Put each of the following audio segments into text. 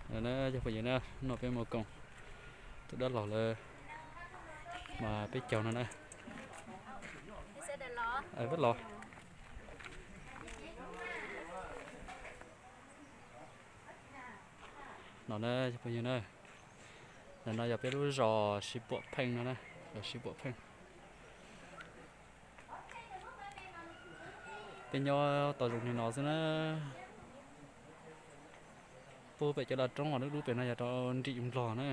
Cov phooj ywg na, no peb mus koom tus dab laug lawv mas peb caug no na. Peb los no na cov phooj ywg na, ntawm no yog peb lub zos Siv Puam Pheej no na, zos Siv Puam Pheej. Peb nyob tau zoo li no xwb na. Pub pem cov laj roob uas lub lub pem no yog rau nrim Nplog na.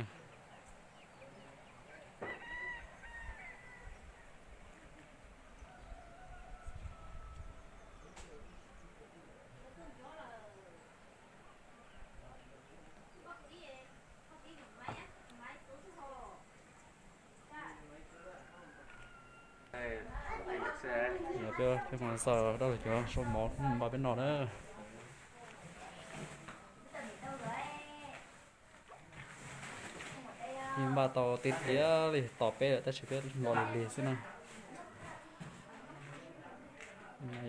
Peb, peb mus xaws dab laug cov saum mov npaj peb noj na. Yeej npaj tau tiag tiag li, tos peb lawm tab sis peb los lig lig xwb na.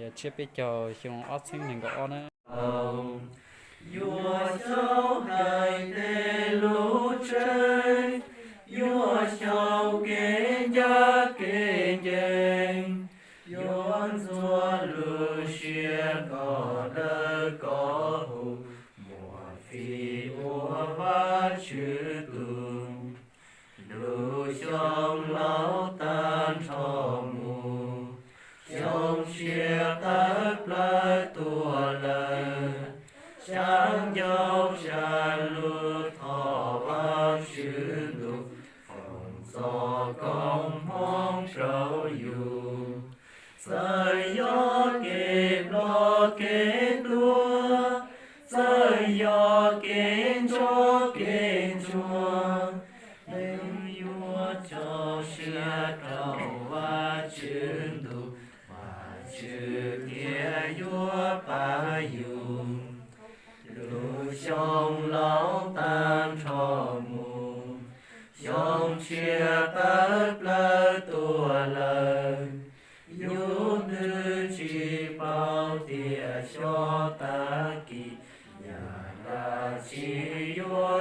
Yog tshiab peb caug xyoo ob txhiab nees nkaum ob na. Yuav xyaum hais tej lus tseeb, yuav xyaum kev ncaj kev ncees, yuav ntxuav lub siab kom dawb kom huv, muaj fij ua Vajtswv tug. Ntuj xyoo laus tag nrho mus, xyoo tshiab tawm plaws tuaj lawm. Xyav ncauj xyav lug thov Vajtswv ntuj, foom txoj koob hmoov rau yus. Txawm yog kev ploj kev tuag, txawm yog kev nco kev ntsuag, nws yuav tso siab rau Vajtswv ntuj, Vajtswv thiaj yuav pab yus. Lub xyoo laus tag nrho mus, xyoo tshiab tawm plaws tuaj lawm. Yus twb tsis paub tias xyov tag kis yam dab tsi yuav.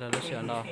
Lub sij hawm no